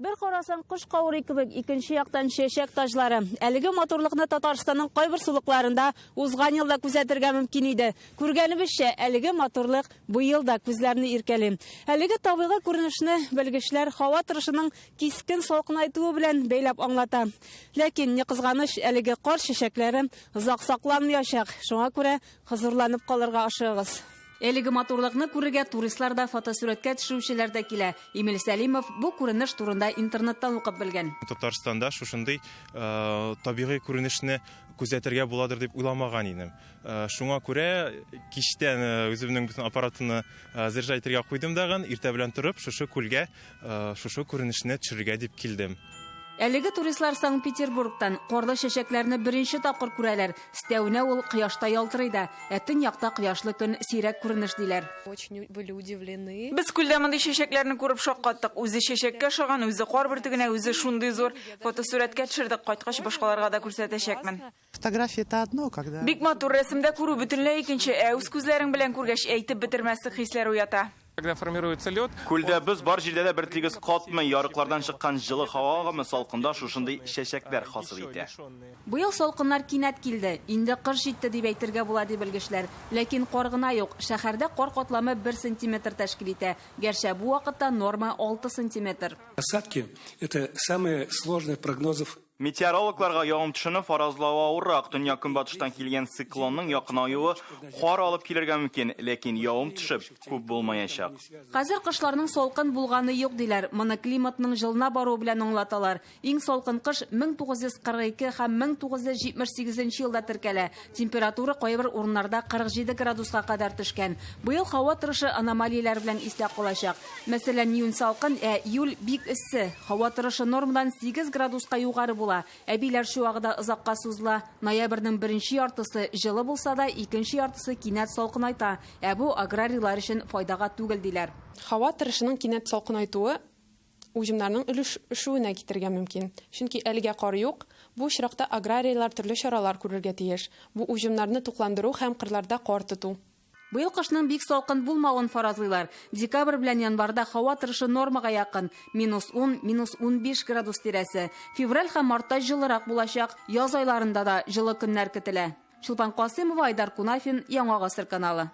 Бер карасаң, кош каурый кебек, икенче яктан чәчәк таҗлары. Әлеге матурлыкны Татарстанның кайбер сулыкларында узган елда күзәтергә мөмкин иде. Күргәнебезчә, әлеге матурлык быел да күзләрне иркәли. Әлеге табигый күренешне белгечләр һава торышының кискен салкынайтуы белән бәйләп аңлата. Ләкин, ни кызганыч, әлеге кар чәчәкләре озак сакланмаячак, шуңа күрә хозурланып калырга ашыгыгыз. Әлеге матурлыкны күрергә туристлар да, фотосурәткә төшерүчеләр дә килә. Эмиль Сәлимов бу күренеш турында интернеттан укып белгән. Татарстанда шушындый табигый күренешне күзәтергә буладыр дип уйламаган идем. Шуңа күрә кичтән үземнең бөтен аппаратымны заряжать итәргә куйдым дагын, иртә белән торып шушы күлгә шушы күренешне төшерергә дип килдем. Әлеге туристлар Санкт-Петербургтан. Карлы чәчәкләрне беренче тапкыр күрәләр. Стәвенә ул кояшта ялтырый да. Ә төньякта кояшлы көн сирәк күренеш, диләр. Очень были удивлены. Без күлдә мондый чәчәкләрне күреп шаккаттык. Үзе чәчәккә ошаган, үзе кар бөртегенә, үзе шундый зур. Фотосурәткә төшердек, кайткач башкаларга да күрсәтәчәкмен. Фотография это одно, когда... Бик матур, рәсемдә күрү бөтенләй икенче, ә үз күзләрең белән күргәч, әйтеп бетермәслек хисләр уята. Когда формируется лед, Күлдә боз бар җирдә дә бертигез катмый, ярыклардан чыккан җылы һава агымы салкында шушындый чәчәкләр хасил итә. Быел салкыннар кинәт килде. Инде кыш җитте дип әйтергә була, ди белгечләр. Ләкин кар гына юк. Шәһәрдә кар катламы бер сантиметр тәшкил итә. Гәрчә бу вакытта норма 6 сантиметр. Осадки, это самые сложные прогнозов. Метеорологларга явым-төшемне фаразлавы авыррак. Төньяк-көнбатыштан килгән циклонның якынаюы кар алып килергә мөмкин, ләкин явым-төшеп күп булмаячак. Хәзер кышларның салкын булганы юк, диләр. Моны климатның җылына баруы белән аңлаталар. Иң салкын кыш 1942 һәм 1978 елда теркәлә. Температура кайбер урыннарда 47 градуска кадәр төшкән. Быел һава торышы аномалияләр белән истә калачак. Мәсәлән, июнь салкын, ә июль бик эссе. Һава торышы нормадан 8 градуска югары була. Әбиләр чуагы да озакка сузыла. Ноябрьнең беренче яртысы җылы булса да, икенче яртысы кинәт салкынайта. Ә бу аграрийлар өчен файдага түгел, диләр. Һава торышының кинәт салкынайтуы уҗымнарның өлешүенә китерергә мөмкин. Чөнки әлегә кар юк. Бу очракта аграрийлар төрле чаралар күрергә тиеш. Бу уҗымнарны тукландыру һәм кырларда кар тоту. Быел кышның бик салкын булмавын фаразлыйлар. Декабрь белән январьда һава торышы нормага якын, минус 10, минус 15 градус тирәсе. Февраль һәм мартта җылырак булачак, яз айларында да җылы көннәр көтелә. Чулпан Касыймова, Айдар Кунафин, Яңа Гасыр каналы.